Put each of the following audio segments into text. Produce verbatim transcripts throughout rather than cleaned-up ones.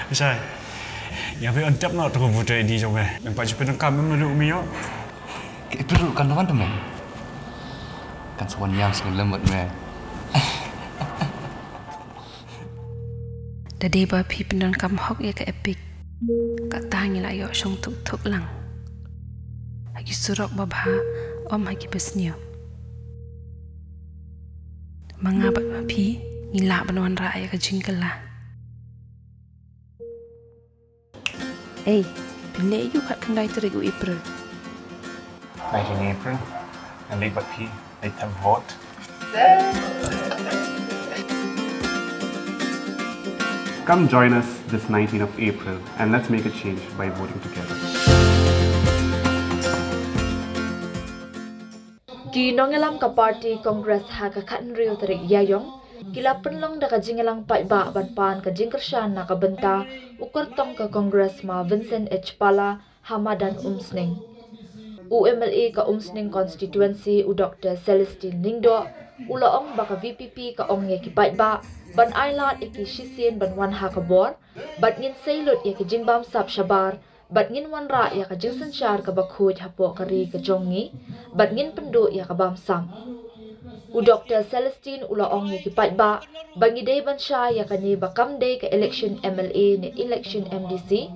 Shai. Ïa phi on tap noh to ka voter I D jong me. Nang pat ju pyndonkam em, naduh me ïoh. Ka April kan wan te me. Kan sa wan ïam sngewlem bad me. Da dei ba phi pyndonkam hok ïa ka EPIC, kata ngi la ïoh shong thuk thuk lang ha ki surok ba bha, ym ha ki ba sniew. Ma nga bad ma phi ngi lah ban wanrah ïa ka jingkylla. Ei, phin leit aïu khatkhyndai tarik u April? Khatkhyndai April, ngan leit bad phi, leit them vote. Come join us this nineteenth of April and let's make a change by voting together. Ki nongïalam ka party Congress ha ka khathynriew tarik Ïaïong ki la pynlong da ka jingïalang paidbah ban pan ka jingkyrshan na ka bynta u kyrtong ka Congress ma Vincent H Pala ha madan Umsning. U M L A ka Umsning constituency u Doctor Celestine Lyngdoh u la ong ba ka V P P ka ong ïa ki paidbah ban ailad ïa ki shisien ban wan ha ka bor, bad ngin sei lut ïa ki jingbamsap shabar, bad ngin wanrah ïa ka jingsynshar kaba khuid hapoh ka ri ka jong ngi, bad ngin pynduh ïa ka bamsap. U Doctor Celestine u la ong ïa ki paidbah ba ngi dei ban shai ïa kane ba kam dei ka election M L A ne election M D C,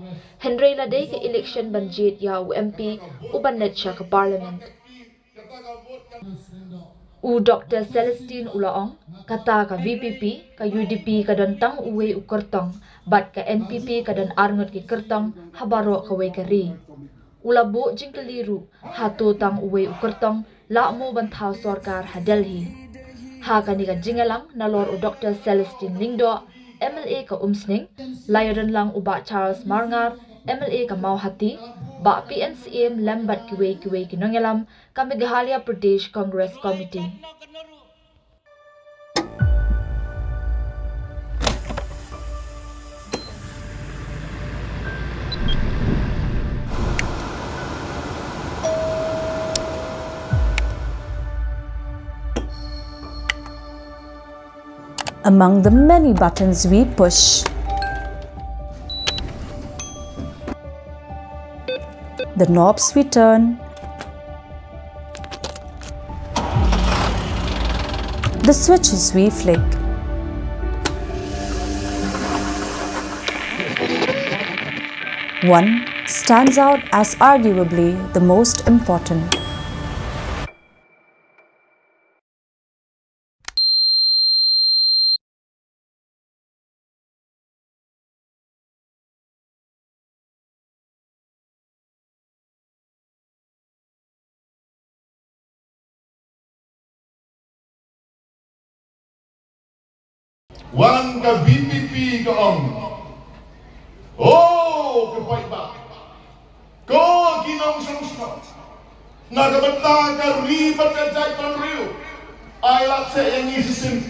hynrei la dei ka election ban jied ïa u M P u ban leit sha ka parliament. U Doctor Celestine u la ong, kata ka V P P, ka U D P ka don tang uwei u kyrtong, bad ka N P P ka don arngut ki kyrtong ha baroh kawei ka ri. U la buh jingkylli ruh, hato tang uwei u kyrtong lah mo ban thaw sorkar ha Delhi. Ha kane ka jingïalang nalor u Doctor Celestine Lyngdoh, M L A ka Umsning, la ïadon lang u Bah Charles Marngar, M L A ka Mawhati, Bah P N Syiem lem bad kiwei kiwei ki nongïalam ka Meghalaya Pradesh Congress Committee. Among the many buttons we push, the knobs we turn, the switches we flick, one stands out as arguably the most important. Wan ka V P P ka ong, oh, ka paidbah, ko ki nongshong shnong, na ka bynta ka ri bad ka jaitbynriew, ai lad seh ïa ngi shisien.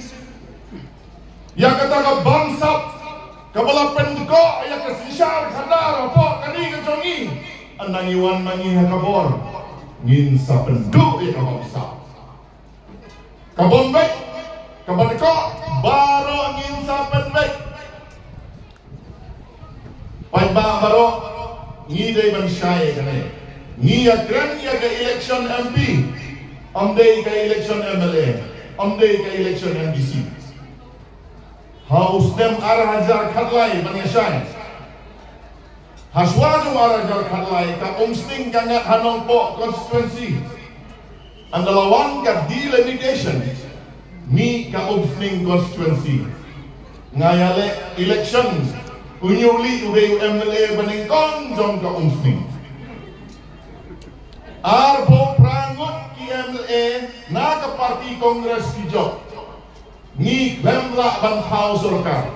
Ïa kata ka bamsap kaba la pynduh ïa ka synshar khadar hapoh ka ri ka jong ngi, ynda ngi wan ma ngi ha ka bor, ngin sa pynduh ïa ka bamsap. Ka bym beit, kaba dkoh, baroh ngin sa pynbeit. Paidbah baroh, ngi dei ban shai ïa kane. Ngi ïakren ïa ka election M P, ym dei ka election M L A, ym dei ka election M D C. Ha u snem ar hajar khatlai ban ïashai. Hashwa jong ar hajar khatlai ka Umsning ka ngat ha Nongpoh constituency. Ynda la wan ka delimitation, mih ka Umsning constituency. Nga ïaleh election, u ñiewlih uwei u M L A banyngkong jong ka Umsning. Arphew phra ngut ki M L A na ka party Congress ki jop. Ngi khlem lah ban thaw sorkar.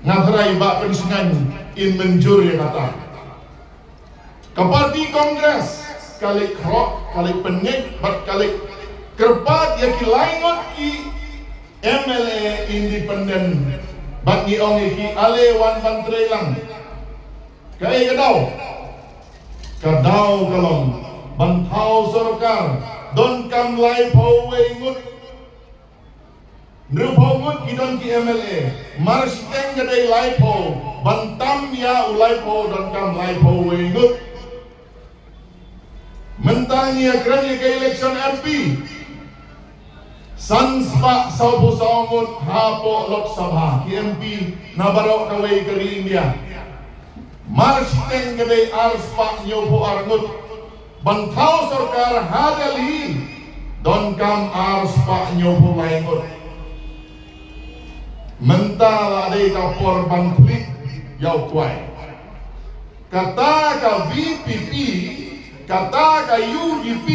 Nga tharai Bah Pynsngew in mynjur ïa kata. Ka party Congress ka leit khrok, ka leit pynngeit bad ka leit kyrpad ïa ki lai ngut ki M L A independent. Bad ngi ong ïa ki, ale wan ban trei lang. Kaei ka daw? Ka daw ka long ban thaw sorkar, donkam laiphew wei ngut. Hynriewphew ngut ki don ki M L A. Mar shiteng ka dei laiphew. Ban tam ïa u laiphew donkam laiphew wei ngut. Mynta ngi ïa kren ïa ka election M P. San spah sawphew saw ngut hapoh Lok Sabha ki M P na baroh kawei ka ri India. Mar shiteng ka dei ar spah hynñiewphew ar ngut. Ban thaw sorkar ha Delhi donkam ar spah hynñiewphew lai ngut. Mynta la dei ka por ban pynlong ïa u kwai. Kata ka V P P, kata ka U D P,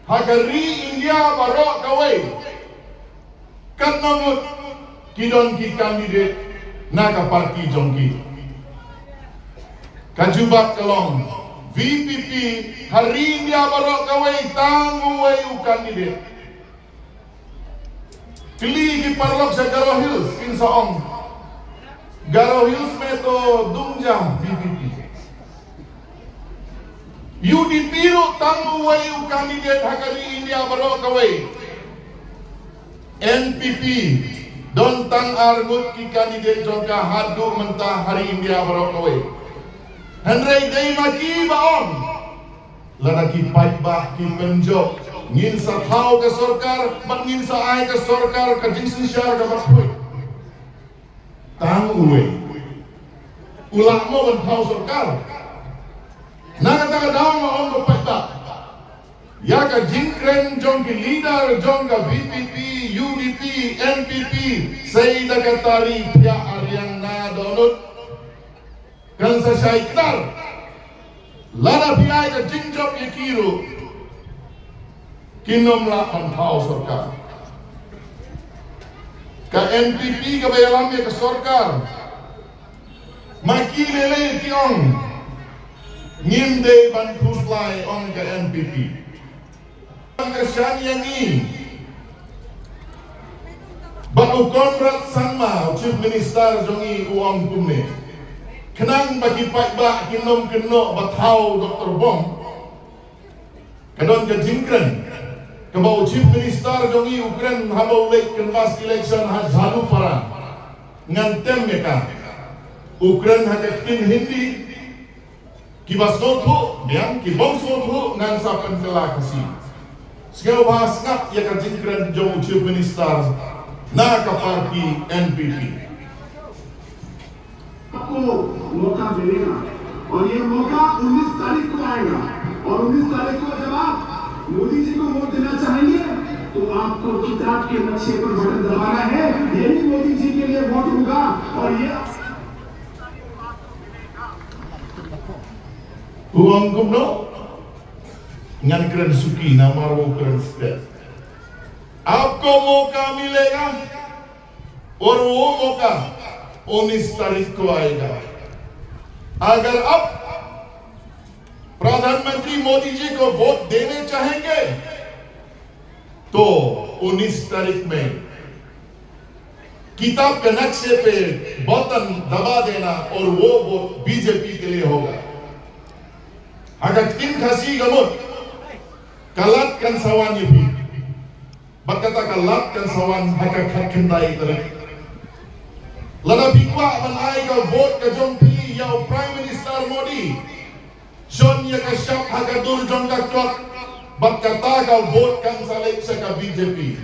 ha ka ri India baroh kawei. Katno ngut ki don ki candidate na ka party jong ki. Ka jubab ka long, V P P ha ri India baroh kawei tang uwei u candidate. Kylli ki paralok sha Garo Hills kin sa ong, Garo Hills me to dung ja V P P. U D P ruh tang uwei u candidate ha ka ri India baroh kawei. N P P don tang ar ngut ki candidate jong ka haduh mynta ha ri India baroh kawei. Hynrei dei ma ki ba ong, lada ki paidbah ki pynjop, ngin sa thaw ka sorkar bad ngin sa ai ka sorkar ka jingsynshar kaba khuid. Tang uwei u lah mo ban thaw sorkar. Na kata ka daw nga ong ba paidbah, ïa ka jingkren jong ki leader jong ka V P P, U D P, N P P, sei da ka tari pia ariang na donut. Kan sa shai kdar. Lada phi ai ka jingjop ïa ki ruh, kin ym lah ban thaw sorkar. Ka N P P kaba ïalam ïa ka sorkar, ma ki lei lei ki ong, ngim dei ban khuslai, ong ka N P P. Ka shan ïa ngi. Bad u Conrad Sangma, u Chief Minister jong ngi, u ong kumne, khnang ba ki paidbah kin ym kynnoh ba thaw Doctor Bom, ka don ka jingkren kaba u Chief Minister jong ngi u kren haba u leit kynmaw election ha Jhalupara. Ngan tem ïa ka. U kren ha ka ktien Hindi. Kiba sngewthuh biang, ki bym sngewthuh ngan sa pynkylla Khasi. Sngewbha sngap ïa ka jingkren jong u Chief Minister na ka party N P P. आपको मौका मिलेगा और ये मौका उन्नीस तारीख को आएगा। और उन्नीस तारीख को जब आप मोदी जी को वोट देना चाहेंगे, तो आपको किताब के नक्शे पर बटन दबाना है। यही मोदी जी के लिए वोट होगा। और ये U ong kumno? Ngan kren suki namar u kren stet. आपको मौका मिलेगा और वो मौका उन्नीस तारीख को आएगा। अगर आप प्रधानमंत्री मोदी जी को वोट देने चाहेंगे, तो उन्नीस तारीख में किताब के नक्शे पे बटन दबा देना और वो वोट बीजेपी के लिए होगा। Ha ka ktien Khasi ka mut, ka lad kan sa wan ïa phi. Bad kata ka lad kan sa wan ha ka khatkhyndai tarik. Lada phi kwah ban ai ka vote ka jong phi ïa u Prime Minister Modi, shon ïa ka shap ha ka dur jong ka kot, bad kata ka vote kan sa leit sha ka B J P.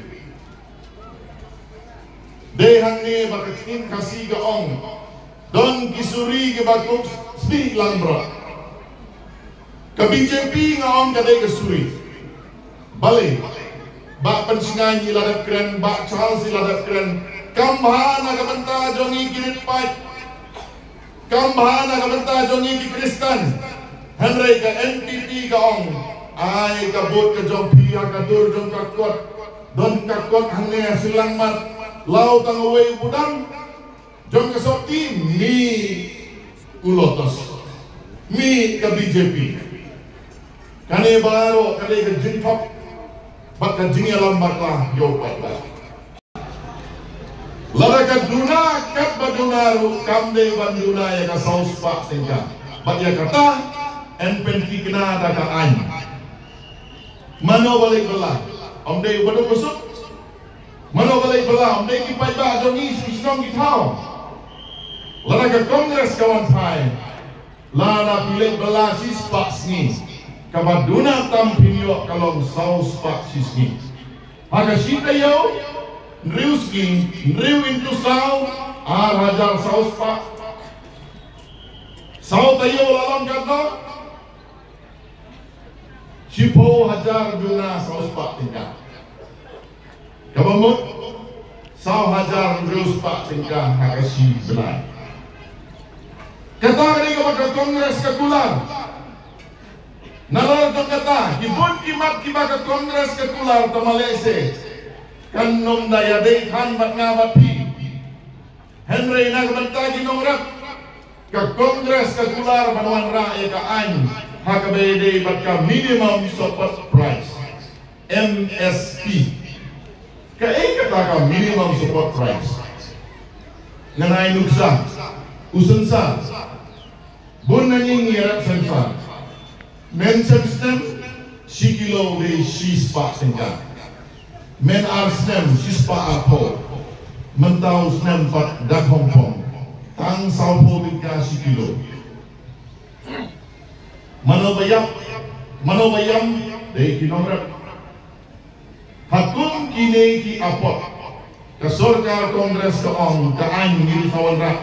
Dei hangne ba ka ktien Khasi ka ong, don ki suri kiba kup sdieh langbrot. Ka B J P nga ong ka dei ka suri. Balei? Bah Pynsngew i la dep kren, Bah Charles i la dep kren. Kam bha na ka bynta jong ngi ki rit paid. Kam bha na ka bynta jong ngi ki Khristan. Hynrei ka N P P ka ong, ai ka vote ka jong phi ha ka dur jong ka kot. Don ka kot hangne ha Shillong Mat. Law tang uwei u budang jong ka sopti, mih u Lotus, mih ka B J P. Kane baroh ka dei ka jingthok bad ka jingïalam bakla ïa u paidbah. Lada ka duna katba duna ruh kam dei ban duna ïa ka saw spah tyngka. Bad ïa kata yn pynthikna da ka aiñ. Mano ba leit bylla? Ym dei u baduk u suk? Mano ba leh bylla? Ym dei ki paidbah jong ngi shu shnong ki thaw. Lada ka Congress ka wan phai, lada phi leh bylla shispah sngi, kaba duna tam phin ïoh ka long saw spah shi sngi. Ha ka shi taïew, hynriew sngi, hynriew into saw, ar hajar saw spah. Saw taïew la long katno? Shiphew hajar duna saw spah tyngka. Kaba mut, saw hajar hynriew spah tyngka ha ka shi bnai. Kata ka dei kaba ka Congress ka kular. Nalor jong kata, ki bun ki mat kiba ka Congress ka kular, tangba lehse kan ym da ïadei than bad nga bad phi. Hynrei na ka bynta ki nongrep, ka Congress ka kular ban wanrah ïa ka aiñ ha kaba ïadei bad ka minimum support price, M S P. Kaei kata ka minimum support price? Ngan ai nuksa, u sensar. Bun na ngi ngi ïarap sensar. Men shiphew snem, shi kilo u dei shispah tyngka. Men ar snem, shispah arphew. Mynta u snem pat da khongpong, tang sawphew tyngka shi kilo. Mano ba ïap, mano ba ïam? Dei ki nongrep. Ha kum kine ki apot, ka sorkar Congress ka ong ka aiñ ngi sa wanrah.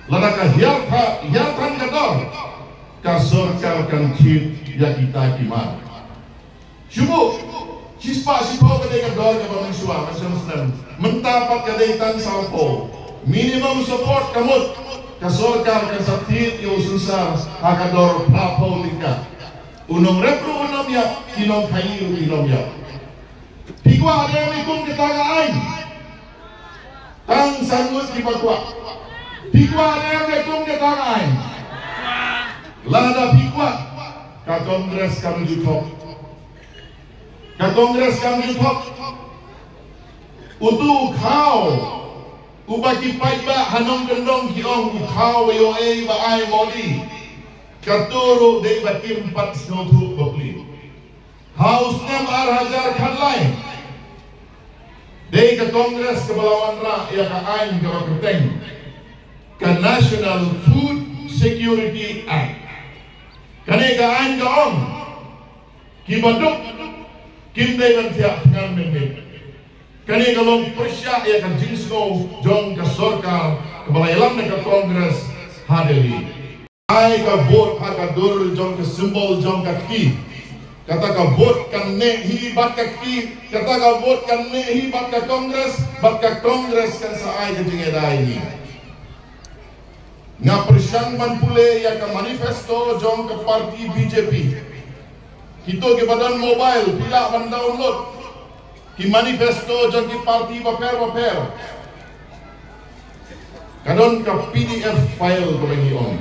Lada ka hiar tha, hiar than ka dor, ka sorkar kan thied ïa kita ki mar. Shu buh, shispah shiphew ka dei ka dor kaba mynshuwa, mynshuwa snem. Mynta pat ka dei tang sawphew. Minimum support ka mut, ka sorkar kan sa thied ïa u sensar ha ka dor phraphew tyngka. U nongrep ruh un ym ïap, ki nongkhaii ruh kin ym ïap. Phi kwah ne em ïa kum kata ka aiñ? Tang san ngut kiba kwah. Phi kwah ne em ïa kum kata ka aiñ? Lada phi kwah, ka Congress kam ju thok. Ka Congress kam ju thok. Utu u khaw uba ki paidbah ha nongkyndong ki ong u khaw ba ïoh ei ba ai Modi, kato ruh dei ba kim pat sngewthuh bapli. Ha u snem ar hajar khatlai, dei ka Congress kaba la wanrah ïa ka aiñ kaba kyrteng ka National Food Security Act. Kane ka aiñ ka ong kiba duk kim dei ban thiah thngan mynmiet. Kane ka long pyrshah ïa ka jingsngew jong ka sorkar kaba la ïalam da ka Congress ha Delhi. Ai ka vote ha ka dur jong ka symbol jong ka kti. Kata ka vote kan neh hi bad ka kti, kata ka vote kan neh hi bad ka Congress, bad ka Congress kan sa ai ka jingïada ïa ngi. Nga pyrshang ban pule ïa ka manifesto jong ka party B J P. Kito kiba don mobile, phi lah ban download ki manifesto jong ki party bapher bapher. Ka don ka P D F file kaba ngi ong.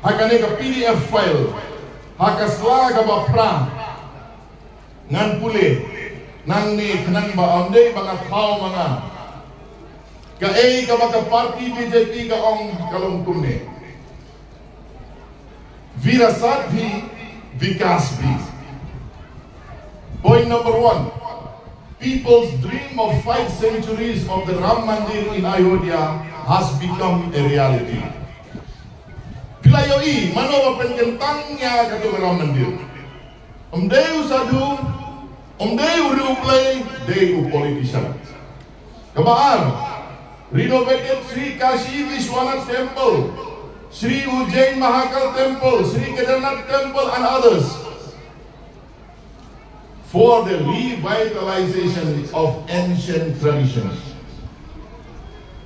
Ha kane ka P D F file, ha ka sla kaba phra, ngan pule nangne khnang ba ym dei ba nga thaw ma nga. Kaei kaba ka party B J P ka ong ka long kumne: विरासत भी, विकास भी. Point number one, people's dream of five centuries of the Ram Mandir in Ayodhya has become a reality. Phi la ïohi mano ba pynkyntang ïa kato ka Ram Mandir? Ym dei u sadhu, ym dei u riewblei, dei u politician. Kaba ar, renovated Sri Kashi Vishwanath Temple, Sri Ujjain Mahakal Temple, Sri Kedarnath Temple and others for the revitalization of ancient traditions.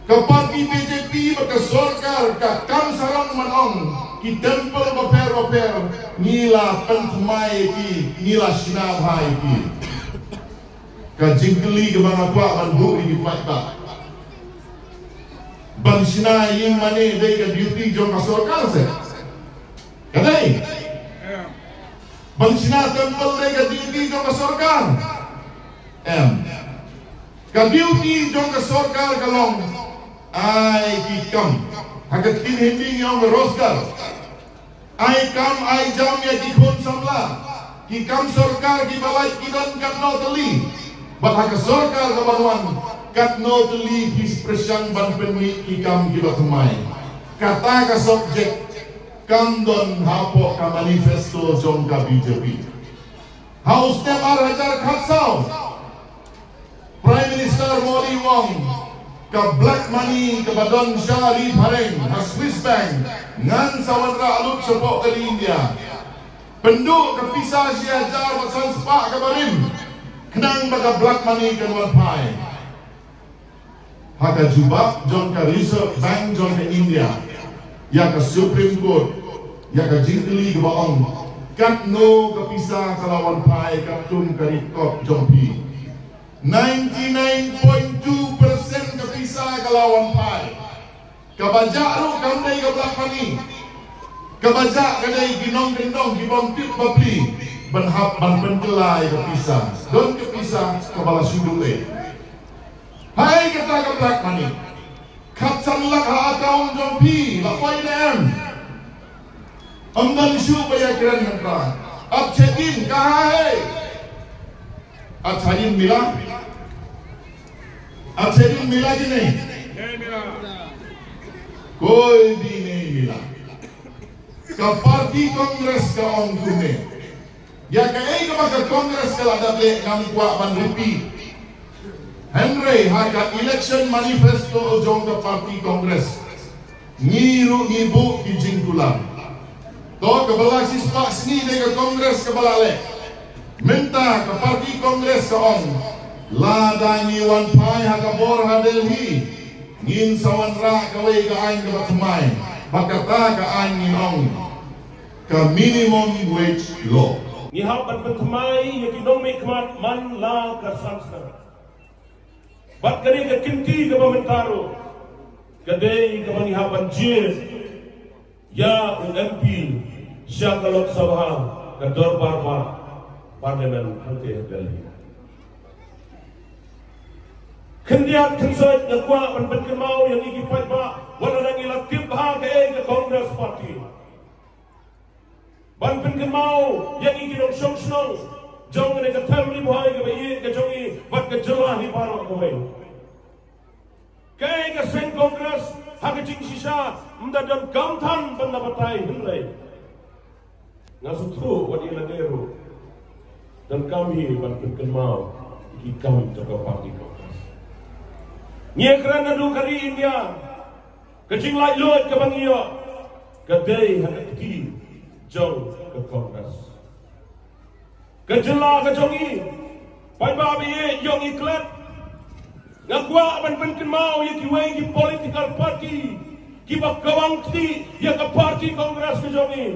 Ka party B J P bad ka sorkar ka kam sarong ban ong ki temple bapher bapher ngi la pynthymmai ïa ki, ngi la shna bha ïa ki. Ka jingkylli kaba nga kwah ban buh ïa ki paidbah, ban shna ïing mane dei ka duty jong ka sorkar se? Ka dei? Ban shna temple dei ka duty jong ka sorkar? Em. Ka duty jong ka sorkar ka long ai ki kam ha ka ktien Hindi ngi ong rozgar. Ai kam ai jam ïa ki khun samla. Ki kam sorkar kiba lait ki don katno tylli? Bad ha ka sorkar kaba wan, katno tylli phi pyrshang ban pynmih ki kam kiba thymmai. Kata ka subject kam don hapoh ka manifesto jong ka B J P. Ha u snem ar hajar khatsaw, Prime Minister Modi u ong, ka black money kaba don sha ri phareng ha Swiss Bank ngan sa wanrah lut shapoh ka ri India. Pynduh ka pisa shi hajar bad san spah kaba rim, khnang ba ka black money kan wan phai. Ha ka jubab jong ka Reserve Bank jong ka India ïa ka Supreme Court ïa ka jingkylli kaba ong, katno ka pisa ka la wan phai katkum ka record jong phi. Ninety nine point two percent ka pisa ka la wan phai. Kaba jah ruh kam dei ka black money. Kaba jah ka dei ki nongkyndong ki bym tip bapli ban hap ban pynkylla ïa ka pisa. Don ka pisa kaba la shu duh eh. Hai kata ka black money. Khatsan lak ha account jong phi la poi ne em? Ym don shuh ba ïakren mynta. Ap check in ka ha hei. Ap check in mila. Ap check in mila ki ne. Koi di ne mila. Ka party Congress ka ong kumne. Ïa kaei kaba ka Congress ka la dep leh ngam kwah ban repeat. Hynrei ha ka election manifesto jong ka party Congress, ngi ruh ngi buh ki jingkular. To kaba la shispah sngi dei ka Congress kaba la leh. Mynta ka party Congress ka ong, lada ngi wan phai ha ka bor ha Delhi, ngin sa wanrah kawei ka aiñ kaba thymmai. Bad kata ka aiñ ngin ong ka minimum wage law. Ngi hap ban pynthymmai ïa ki nongmihkhmat man la ka san snem. Bad kane ka kynti kaba mynta ruh ka dei kaba ngi hap ban jied ïa u M P sha ka Lok Sabha, ka dorbar ba Parliament hangtei ha Delhi. Khyndiat khynsoit nga kwah ban pynkynmaw ïa ngi ki paidbah, wat la ngi la tip bha kaei ka Congress Party. Ban pynkynmaw ïa ngi ki nongshong shnong jong kane ka them Ri Bhoi kaba ïeit ka jong ngi bad ka jylla hi baroh kawei. Kaei ka seng Congress ha ka jingshisha ym da donkam than ban da batai hynrei nga sngewthuh wat ïa lade ruh donkam hi ban pynkynmaw ki kam jong ka party Congress. Ngi ïakren naduh ka ri India, ka jinglaitluid kaba ngi ïoh ka dei ha ka kti jong ka Congress. Ka jylla ka jong ngi, paidbah ba ïeit, ïoh ngi klet. Nga kwah ban pynkynmaw ïa kiwei ki political party kiba kawang kti ïa ka party Congress ka jong ngi.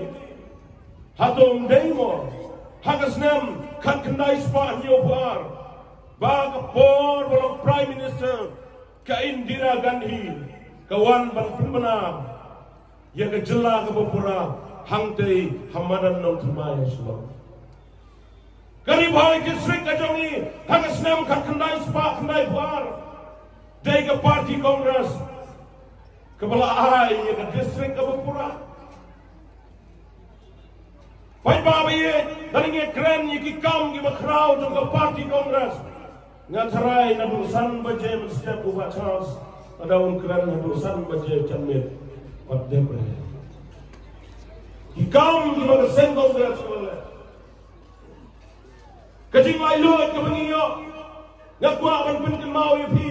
Hato ym dei mo ha ka snem khatkhyndai spah hynñiewphew ar ba ka por ba long Prime Minister ka Indira Gandhi ka wan ban pynbna ïa ka jylla kaba pura hangtei ha madan Nongthymmai ha Shillong. Ka Ri Bhoi District ka jong ngi ha ka snem khatkhyndai spah khyndaiphew ar dei ka party Congress kaba la ai ïa ka district kaba pura. Paidbah ba ïeit, da ngi kren ïa ki kam kiba khraw jong ka party Congress. Nga tharai naduh san baje mynstep u Bah Charles, lada un kren naduh san baje janmiet wat dep re. Ki kam kiba ka seng Congress ka la leh. Ka jinglaitluid kaba ngi ïoh, nga kwah ban pynkynmaw ïa phi,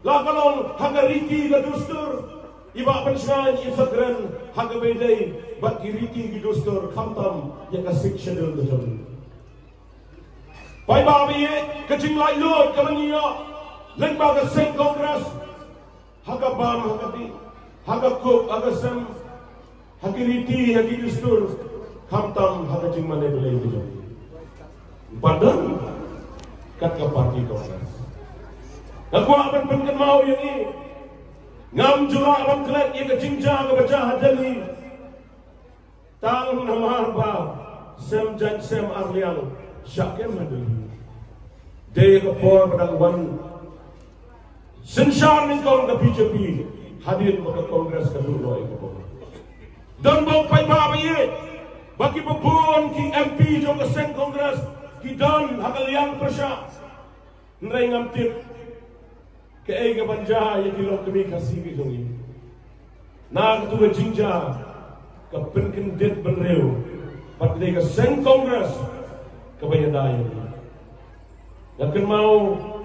la ka long ha ka riti ka dustur, i Bah Pynshngaiñ in sa kren ha kaba ïadei bad ki riti ki dustur khamtam ïa ka Sixth Schedule ka jong ngi. Paidbah ba ïeit, ka jinglaitluid kaba ngi ïoh lyngba ka seng Congress, ha ka bam ha ka dih, ha ka kup ha ka sem, ha ki riti ha ki dustur, khamtam ha ka jingmane Blei ka jong ngi. Ym pat don kat ka party Congress. Nga kwah ban pynkynmaw ïa ngi, ngam ju lah ban klet ïa ka jingjia kaba jia ha Delhi. Tang namar ba sem jait sem arliang shah kem ha Delhi. Dei ka por ba dang wan synshar nyngkong ka B J P hadien ba ka Congress ka duh noh ïa ka bor. Don bok paidbah ba ïeit ba kiba bun ki M P jong ka seng Congress ki don ha ka liang pyrshah. Hynrei ngam tip kaei ka ban jia ïa ki longkmie Khasi ki jong ngi. Na katu ka jingjia ka pynkyndit bynriew bad ka dei ka seng Congress kaba ïada ïa ngi. Nga kynmaw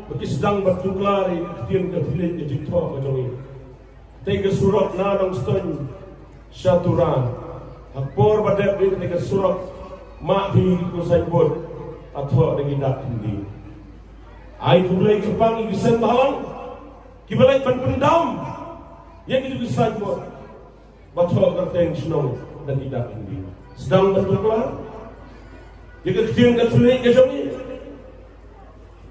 ba ki sdang ban tuklar ïa ka ktien ka thylliej ka jingthoh ka jong ngi. Te ka surok na Nongstoiñ sha Tura. Ha por ba dep ïa ka surok, ma phi ko signboard, a thoh da ki dak Hindi. Ai khublei kyrpang ïa ki seng bhalang kiba leit ban pyndam ïa ki signboard ba thoh kyrteng shnong da ki dak Hindi. Sdang ban tuklar ïa ka ktien ka thylliej ka jong ngi.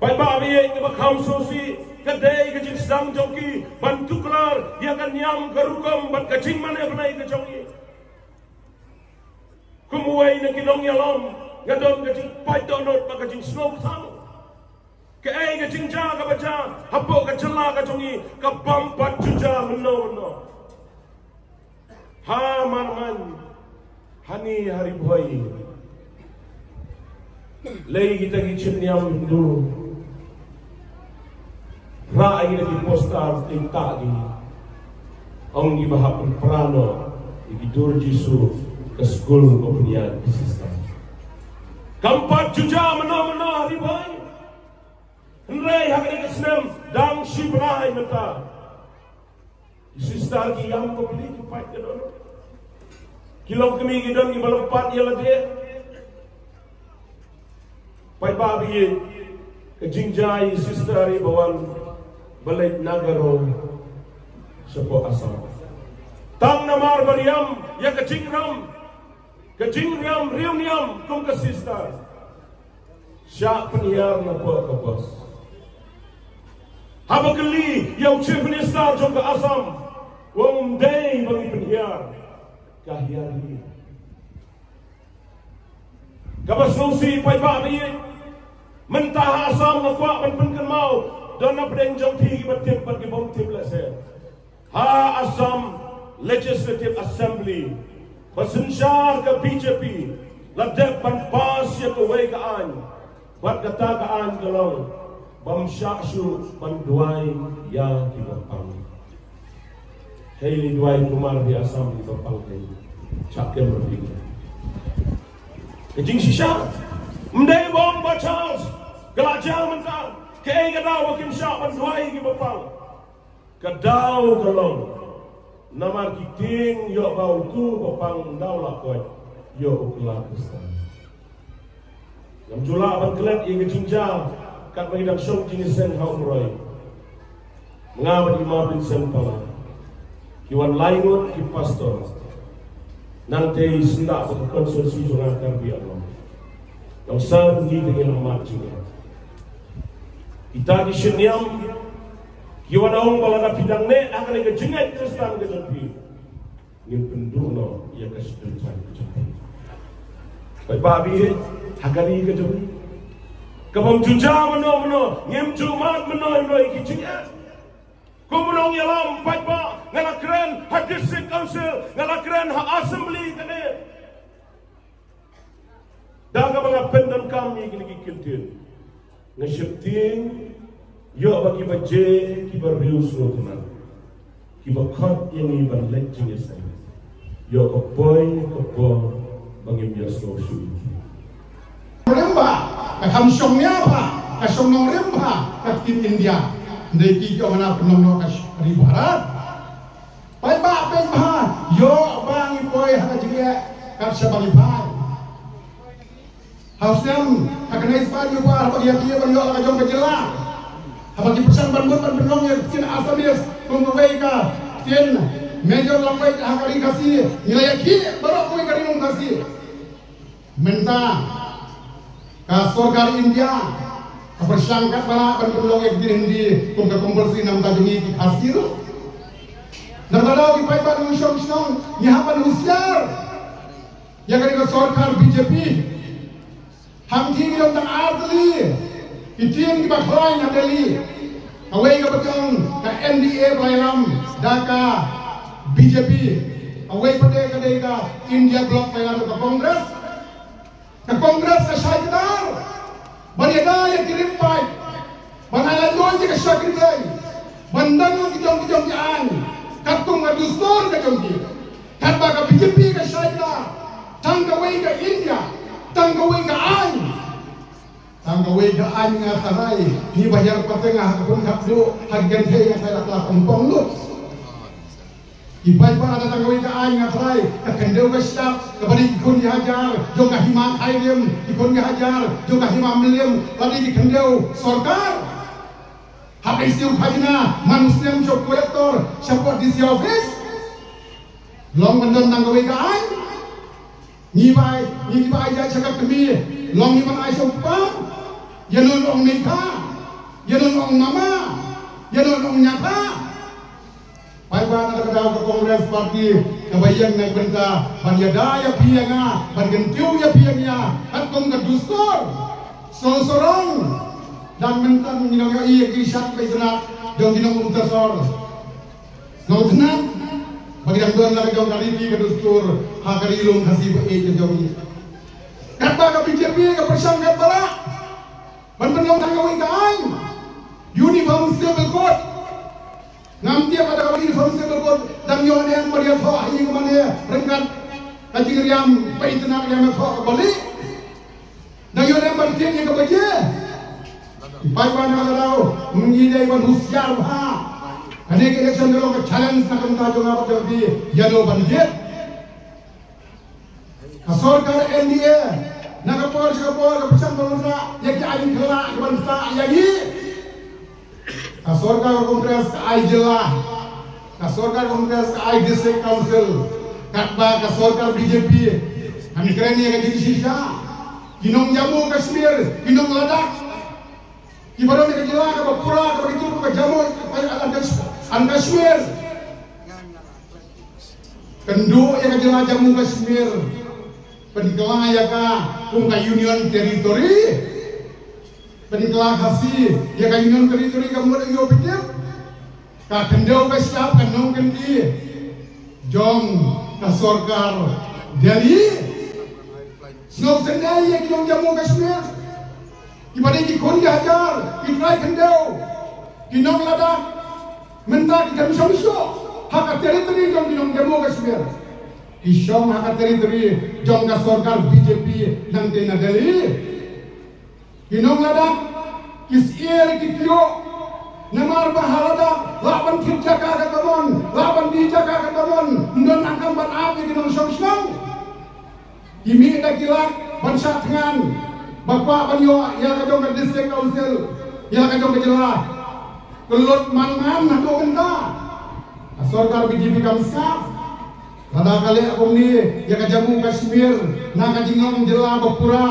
Paidbah ba ïeit, kaba kham sngewsih, ka dei ka jingsdang jong ki ban tuklar ïa ka niam ka rukom bad ka jingmane bnai ka jong ngi. Kum uwei na ki nongïalam, nga don ka jingpait dohnud bad ka jingsngewthuh. Kaei ka jingjia kaba jia hapoh ka jylla ka jong ngi, ka bym pat ju jia mynno mynno. Ha Marmain, hani ha Ri Bhoi. Lei kita ki chit niam Hindu. Rah ïa kita ki poster, te tah ki. Ong ki ba hap pynpra noh ïa ki dur Jisu ka skul ba pynïaid ki sister. Kam pat ju jia mynno mynno ha Ri Bhoi. Hynrei ha kane ka snem dang shi bnai mynta. Ki sister ki ïam bapli, ki pait ka dohnud. Ki longkmie ki don kiba lympat ïa lade. Paidbah ba ïeit, ka jingjia ïa ki sister ïa ba wan ba leit na Garo shapoh Assam. Tang namar ba ïam ïa ka jingrem, ka jingrem riewniam kum ka sister. Shah pynhiar na poh ka bos. Haba kylli ïa u Chief Minister jong ka Assam, u ong ym dei ba ngi pynhiar, ka hiar hi. Kaba sngewsih paidbah ba ïeit, mynta ha Assam nga kwah ban pynkynmaw, don na pdeng jong phi kiba tip bad ki bym tip lehse. Ha Assam Legislative Assembly, ba synshar ka B J P la dep ban pass ïa kawei ka aiñ, bad kata ka aiñ ka long bym shah shuh ban duwai ïa kiba pang. Hei, duwai kumar di Assam kiba pang hei. Chakem rupi. Ka jingshisha, ym dei ba ong Bah Charles, ka la jia mynta, kaei ka daw ba kim shah ban duwai kiba pang. Ka daw ka long namar ki tieng ïoh ba utu ba pang daw la koit ïoh u kylla Khristan. Ngam ju lah ban klet ïa ka jingjia katba ngi dang shong jingïaseng ha Umroi. Nga bad i Ma Vincent Pala, ki wan lai ngut ki pastor. Nangta i syndah ba ka constituency jong nga Karbi Anglong. Nang sa ngi te ngi la mat jingeh. Kita ki shynniam ki wan ong ba lada phi dang neh ha kane ka jingngeit Khristan ka jong phi, ngin pynduh noh ïa ka sdang ka jong phi. Paidbah ba ïeit, ha ka ri ka jong phi, ka bym ju jia mynno mynno, ngim ju mad mynno mynno ïa ki jingeh. Kum u nongïalam paidbah nga la kren ha District Council, nga la kren ha Assembly kane. Da kaba nga pyndonkam ïa kine ki kyntien, nga sheptieng ïoh ba kiba je kiba riewsngewtynnat, kiba khot ïa ngi ban leit jingïaseng, ïoh ka poi ka por ba ngim ïasngew shuh. Rim bha, ka kham shong nia bha, ka shong nongrim bha ka ktien India. Ndei ki ïoh mana pynlong noh ka ri Bharat. Paidbah, paidbah, ïoh ba ngi poi ha ka jingeh kat shaba ngi phai. Ha u snem ha kane spah hynñiew phew ar haba ki ïa ki ban ïoh la ka jong ka jylla, haba ki pyrshang ban mut ban pynlong ïa ka ktien Assamese kum kawei ka ktien major language ha ka ri Khasi, ngi la ïa ki baroh kawei ka ri Khasi. Mynta ka sorkar India ka pyrshang katba lah ban pynlong ïa ka ktien Hindi kum ka compulsory na bynta jong ngi ki Khasi ruh. Namar kata ki paidbah nongshong shnong, ngi hap ban husiar ïa kane ka sorkar B J P. Hangtei ki don tang ar tylli ki team kiba khlaiñ ha Delhi. Kawei kaba ki ong ka N D A ba la ïalam da ka B J P. Kawei pat ka dei ka India Bloc ba ïalam da ka Congress. Ka Congress ka shai kdar ban ïada ïa ki rim paid. Ong ki ka shakri blei ban don ki jong ki jong ki aiñ katkum ka dustur ka jong ki. Katba ka B J P ka shakri tang kawei ka India, tang kawei ka aiñ. Tang kawei ka aiñ nga tharai ngi ba hiar pateng ha ka pung kap du ha ki kynthei nga tharai la kla pong pong lut. Ki paidbah, tang kawei ka aiñ nga tharai ka khyndew ka shyiap kaba dei ki khun ki hajar jong ka hima Khyrim, ki khun ki hajar jong ka hima Mylliem, la dei ki khyndew sorkar. Hap ai siew khajna man u snem sha u collector shapoh D C office. Long ban don tang kawei ka aiñ. Ngi ba ai, ngi ba ai ïa sha ka kmie, long ngi ban ai sha u kpa. Ïa non ong mei kha, ïa non ong mama, ïa non ong ña kha. Paidbah, na ka daw ka Congress Party kaba ïeng na ka bynta ban ïada ïa phi ïa nga, ban kyntiew ïa phi ïa nga katkum ka dustur. Sor sorong. Dang mynta ngi nang ïohi ïa ki shat ba itynnat jong ki nongum ta sor. Nga u tnat ba ki dang don la ka jong ka riti ka dustur ha ka ri lum Khasi ba ïeit ka jong ngi. Katba ka B J P ka pyrshang katba lah ban pynlong tang kawei ka aiñ Uniform Civil Code. Ngam tip lada ka Uniform Civil Code dang ïoh ne em ban ïathoh ha ïing mane ryngkat ka jingriam ba itynnat, ïa ïathoh kaba lieh. Dang ïoh ne em ban tied ïa kaba jia. Paidbah, na ka daw ngi dei ban husiar bha. Kane ka election ka long ka challenge na ka bynta jong nga bad jong phi, ïa no ban jied. Ka sorkar N D A na ka por sha ka por ka pyrshang ban wanrah ïa ki aiñ khyllah ki ban ktah ïa ngi. Ka sorkar Congress ka ai jylla, ka sorkar Congress ka ai district council, katba ka sorkar B J P kan kren ïa ka jingshisha. Ki nong Jammu Kashmir, ki nong Ladakh, ki ba don ïa ka jylla kaba pura, kaba kito ka Jammu and Kash-, and Kashmir. Kynduh ïa ka jylla Jammu Kashmir, pynkylla ïa ka kum ka Union Territory. Pynkylla Khasi ïa ka Union Territory, ka mut ïoh pynjah ka khyndew ka shyiap ka nongkynti jong ka sorkar Delhi. Sngewsynei ïa ki nong Jammu Kashmir, ki ba dei ki khun ki hajar, ki trai khyndew, ki nong Ladakh. Mynta ki kan shong shuh ha ka territory jong ki nong Jammu Kashmir, ki shong ha ka territory jong ka sorkar B J P nangta na Delhi. Ki nong Ladakh ki syier ki kyiuh namar ba ha Ladakh lah ban thied jaka katba mon, lah ban die jaka katba mon, ym don kam ban ap ïa ki nongshong shnong. Ki mih da ki lak ban shah thngan ba kwah ban ïoh ïa la ka jong ka district council, ïa la ka jong ka jylla. Ka lut man man haduh mynta. Ka sorkar B J P kam sngap. Lada ka leh kumne ïa ka Jammu Kashmir na ka jinglong jylla ba pura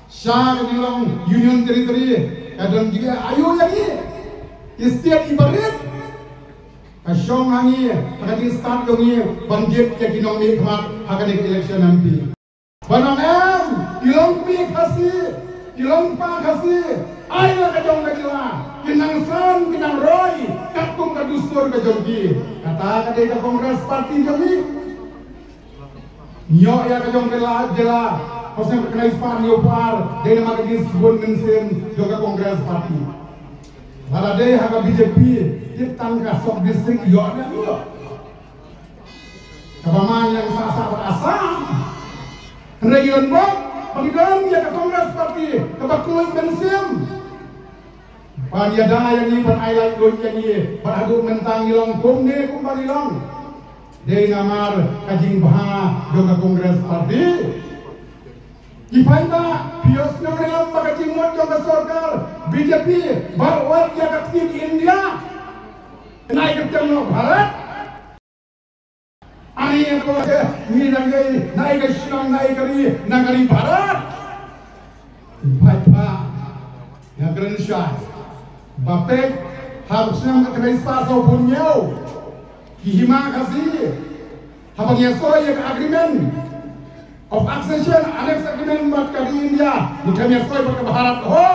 sha ka jinglong Union Territory, ka don jingeh aïu ïa ngi, i state i barit. Ka shong ha ngi, ha ka jingstad jong ngi ban jied ïa ki nongmihkhmat ha kane ka election M P. Ban ong em, ki long kmie Khasi, ki long kpa Khasi, ai la ka jong ka jylla, ki nang san ki nang roi katkum ka dustur ka jong ki. Kata ka dei ka Congress Party jong ngi. Ngi ïoh ïa ka jong ka jylla, jylla hynriew spah hynñiew phew ar, dei namar ka jingsbun mynsiem jong ka Congress Party. Lada dei ha ka B J P, tip tang ka sub district ïoh ne em ïoh. Kaba man ïa ka sah sah bad Assam. Hynrei ngi don bok ba ngi don ïa ka Congress Party kaba khlaiñ mynsiem. Ban ïada ïa ngi, ban ai laitluid ïa ngi, bad haduh mynta ngi long kumne kumba ngi long, dei namar ka jingbha jong ka Congress Party. Ki paidbah, phi ïohsngew ne em ba ka jingmut jong ka sorkar B J P ba wat ïa ka ktien India, nai kyrteng noh Bharat. Ani ko ke ni nang gai nai ka shnong nai ka ri nang ka ri Bharat. Bharat. Nga kren shai ba peit ha u snem ka kynai spah saw phew hynñiew, ki hima Khasi, haba ngi ïasoi ïa ka Agreement of Accession, Annex Agreement bad ka ri India, ngi khlem ïasoi bad ka Bharat ho.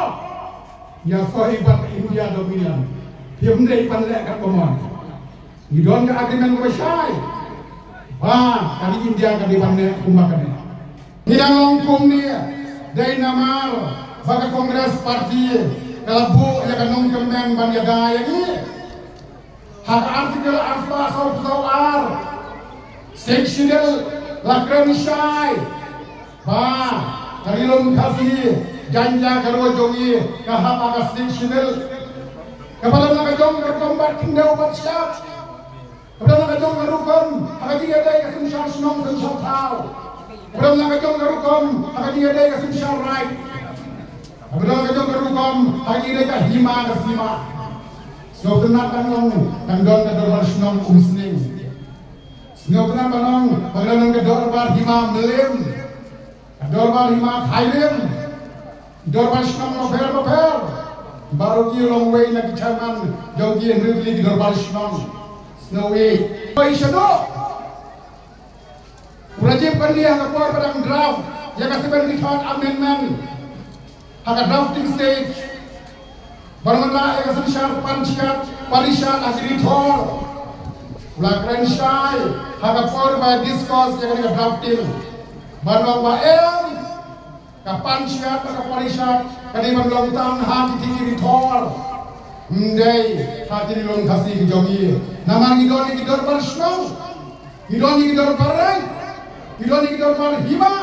Ngi ïasoi bad ka India Dominion. Phim dei ban leh katba mon. Ngi don ka agreement kaba shai ba ka ri India ka dei ban leh kumba kane. Ngi dang long kumne dei namar ba ka Congress Party ka la buh ïa ka nongkynmaw Ban ïada ïa ngi ha ka Article arphew saw, arphew saw ar, Sixth Schedule la kren shai ba ka Ri Lum Khasi Jaiñtia Garo jong ngi ka hap ha ka Sixth Schedule. Kaba don la ka jong ka rukom bad khyndew bad shyiap. Kaba don la ka jong ka rukom ha ka jingïadei ka synshar shnong synshar thaw. Kaba don la ka jong ka rukom ha ka jingïadei ka synshar raij. Kaba don la ka jong ka rukom ha ka jingïadei ka hima ka sima. Sngewtynnat ban ong kan don ka dorbar shnong Umsning. Sngewtynnat ban ong ba kan don ka dorbar hima Mylliem. Ka dorbar hima Khyrim. Dorbar shnong bapher bapher. Baroh ki long wei na ki chairman jong ki hynriew tylli ki dorbar shnong. Sngewbha. Oi shadoh. U Rajiv Gandhi ha ka por ba dang draft ïa ka seventy-third amendment ha ka drafting stage. Ban wanrah ïa ka synshar panchayat parishad ha ki rithor. U la kren shai ha ka por ba discuss ïa ka drafting. Ban ong ba em ka panchayat bad ka parishad ka dei ban long tang ha kiti ki rithor. Ym dei ha ki Ri Lum Khasi ki jong ngi. Namar ngi don ïa ki dorbar shnong. Ngi don ïa ki dorbar raij. Ngi don ïa ki dorbar hima.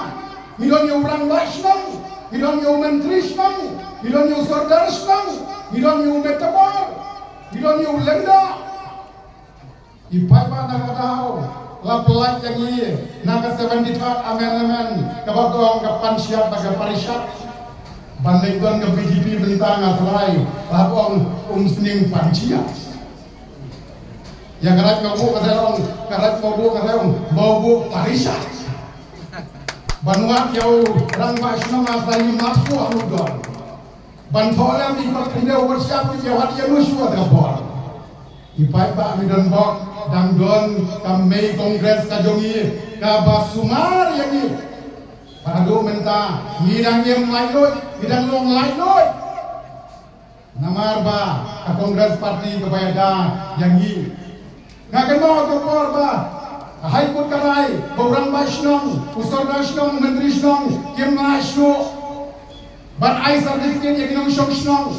Ngi don ïa u rangbah shnong. Ngi don ïa u myntri shnong. Ngi don ïa u sordar shnong. Ngi don ïa u metbor. Ngi don ïa u lyngdoh. I paidbah na ka daw la pyllait ïa ngi na ka seventy-third amendment kaba ong ka panchayat bad ka parishad. Ban leit don ka B J P mynta nga tharai la ong Umsning panchayat. Ïa ka Raid Mawbuh ka ong, ka Raid Mawbuh ka ong Mawbuh parishad. Ban wad ïa u rangbah shnong nga tharai ngim lah shuh ha u don. Ban thoh lem i kot khyndew kot shyiap ki ïa wad ïa nu shuwa ka bor. I paidbah ngi don bok dang don ka mei Congress ka jong ngi kaba sumar ïa ngi. Ba haduh mynta ngi dang im laitluid, ngi dang long laitluid. Namar ba ka Congress Party kaba ïada ïa ngi. Nga kynmaw ha ka por ba ka High Court ka rai ba u rangbah shnong, u sordar shnong, u myntri shnong kim lah shuh ban ai certificate ïa ki nongshong shnong.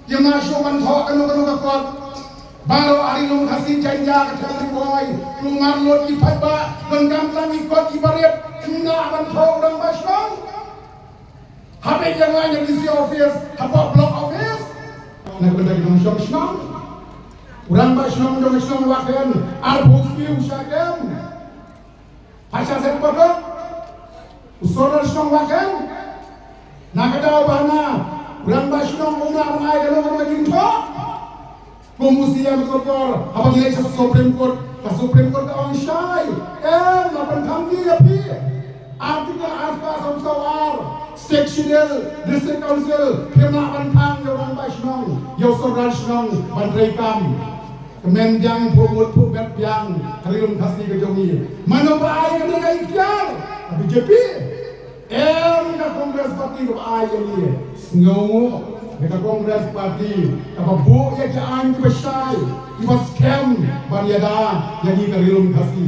Kim lah shuh ban thoh kano kano ka kot. Baroh ha Ri Lum Khasi Jaiñtia ka Thaiñ Ri Bhoi, kulmar lut ki paidbah, donkam tang ki kot kiba rit, kim lah ban thoh u rangbah shnong. Hapdeng ïa nga ïa D C office, hapoh block office. Na ka bynta ki nongshong shnong. U rangbah shnong jong ka shnong Waken, arphew snem u shah kem. Pha shah set patok. U sordar shnong Waken. Na ka daw ba na u rangbah shnong u nang ai ka long ka jingthoh. Kum u siem ka por haba ngi leit sha Supreme Court, ka Supreme Court ka ong shai. Em, la pynkham ki ïa phi. Article arphew saw ar, Sixth Schedule, District Council, phim lah ban khang ïa u rangbah shnong, ïa u sordar shnong ban trei kam. Kmen biang phuh mut phuh bet biang ha Ri Lum Khasi ka jong ngi. Mano ba ai kane ka iktiar? Ka B J P. Em, ka Congress Party kaba ai ïa ngi. Sngew nguh ïa ka Congress Party kaba buh ïa ki aiñ kiba shai, kiba skhem ban ïada ïa ngi ka Ri Lum Khasi.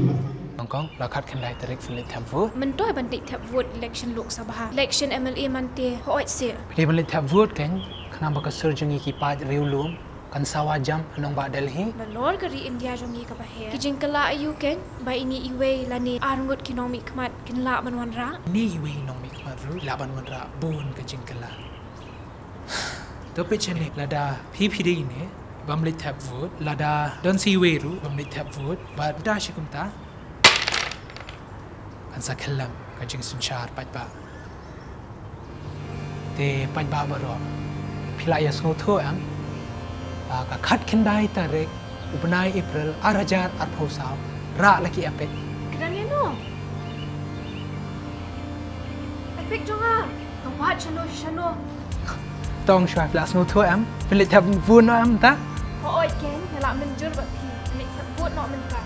Hong Kong, la khat khyndai tarik phin leit thep vote. Mynta ban leit thep vote election Lok Sabha, election M L A man te, hooid seh. Phi dei ban leit thep vote kein, khnang ba ka sur jong ngi ki paid riewlum kan sawa jam ha nongbah Delhi. Nalor ka ri India jong ngi kaba heh. Ki jingkylla aïu kein ba ine iwei lane arngut ki nongmihkhmat kin lah ban wanrah? Ine iwei i nongmihkhmat ruh i lah ban wanrah bun ka jingkylla. To peit shane, lada phi phi dei ine bym leit thep vote, lada don sa iwei ruh bym leit thep vote, bad da shi kumta kan sa khyllem ka jingsynshar paidbah. Te paidbah baroh, phi la ïa sngewthuh em ba ka khat khyndai tarik u bnai April ar hajar arphew saw, rah la ki epic. Kren ïa no? Epic jong nga. Ka wad shano shano. Tong shuwa, phi la sngewthuh em? Phin leit thep vote noh em ta? Hooid kein, nga la mynjur bad phi. Phin leit thep vote noh mynta.